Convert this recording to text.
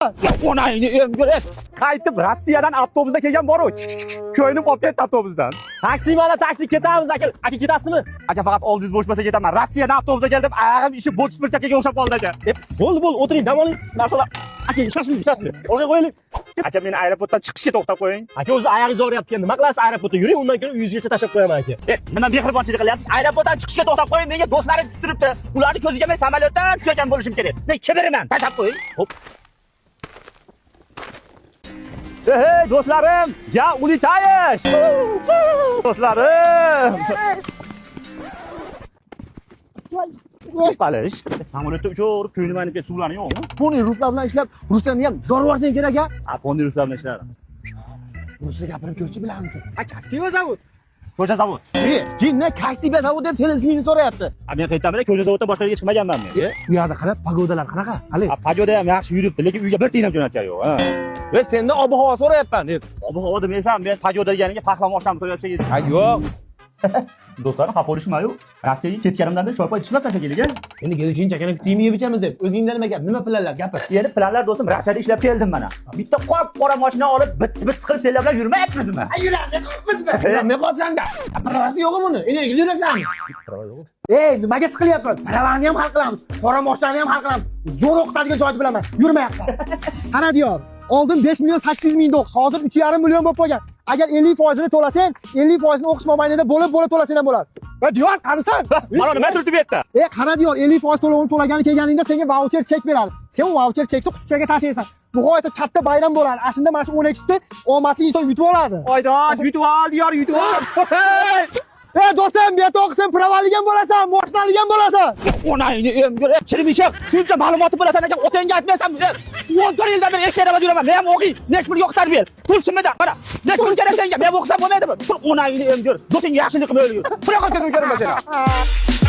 Onangni emgir. Qaytib Rossiyadan avtobusda kelgan boru. Ko'yinib olib ketdi avtobusdan. Taksi mana taksi ketamiz aka. Aka ketasizmi? Aka faqat oldingiz bo'sh bo'lsa ketaman. Rossiyadan avtobusda keldim, oyog'im ishib boks burchakka o'xshab qoldi aka. E, bo'ldi, bo'ldi, o'tiring, dam oling. Narsalar. Aka, shoshmang, shoshmang. Olg'a qo'yaylik. Aka meni aeroportdan chiqishga to'xtab qo'ying. Aka o'zi oyog'ingiz og'riyapti ekan. Nima qilasiz aeroportda? Yuring, undan keyin uyingizgacha tashlab qo'yaman aka. E, nima mehribonchilik qilyapsiz? Aeroportdan chiqishga to'xtab qo'ying. Menga do'stlarim kutib turibdi. Ularning ko'ziga men samolyotdan tushayotgan bo'lishim kerak. Men kibirman. Tashlab qo'ying. Hop. Hey, do'stlarim, я улетаешь. Do'stlarim. Palish. Samolyotda uchaverib ko'nglim aynib ketdi. Suvlaring yo'qmi? Poni ruslar bilan ishlab, ruschani ham dorvorsang kerak a. A, poni ruslar bilan ishlarim. Ruscha gapirib ko'rchi bilarmikin? A, как тебя зовут? Ko'cha zavod. E, jinni как тебя зовут deb seni ismingni so'rayapti. A, men qayerdan bilay, ko'cha zavoddan boshqa yerga chiqmaganman men. E, u yoqda qara, погода lar qanaqa? Hali. A, погода ham yaxshi yuribdi, lekin uyga bir tiyin ham jo'natgani yo'q. Ha. E, sendan ob-havo so'rayapman deb. Ob-havo demaysan, men погода deganiga pahlavon oshnam so'rayapsa. Ha, yo'q. Do'stlarim, xafa bo'lishmayu. Rossiyaga ketganimdan beri choy-poy ichmabman shekilli. Seni kelishing chakana kutdingmi yeb ichamiz deb. O'zingda nima gap, nima planlar, gapir. Endi planlar do'stim, Rossiyada ishlab keldim mana. Bitta qop-qora mashina olib, bit-bit siqilib senlar bilan yurmayapmizmi? A, yuramiz, bizmi? Nima qilyapsan-da? Права si yo'qmi buni? Energiya yurasanmi? Ey, nimaga siqilyapsan? Права ni ham hal qilamiz, qora moshinani ham hal qilamiz. Zo'r o'qitadigan joyni bilaman. Yurmayapman. Qara Diyor, oldin 5 million 800 ming o'qish, hozir 3,5 million bo'lib qolgan. Agar 50 foizini to'lasang, 50 foizini o'qish mobaynida bo'lib-bo'lib to'lasang ham bo'ladi. Va Diyor, qanisan? Mana nima turtib bu yerda? E, qara Diyor, 50 foiz to'lovini to'lagani kelganingda senga vaucher chek beradi. Sen u vaucher chekni qutichaga tashlaysan. Nihoyatda katta bayram bo'ladi. Ana shunda mana shu 12 ta omadli inson yutib oladi. Oydosh, yutib ol, Diyor, yutib ol. E, do'stim, bu yerda o'qisang права li ham bo'lasan, moshinali ham bo'lasan. Onangni emgir, chirmishib, shuncha ma'lumotni bilasan ekan, otangga aytmaysan. 14 yildan beri eshak arabada yuraman. Men ham o'qiy, nech pulga o'qitadi ber. Pul simida, mana. Nech pul kerak senga? Men o'qisam bo'lmaydimi? Pul onangni emgir. Do'stingga yaxshilik qilma o'lgur. Pul qilib ko'raman seni.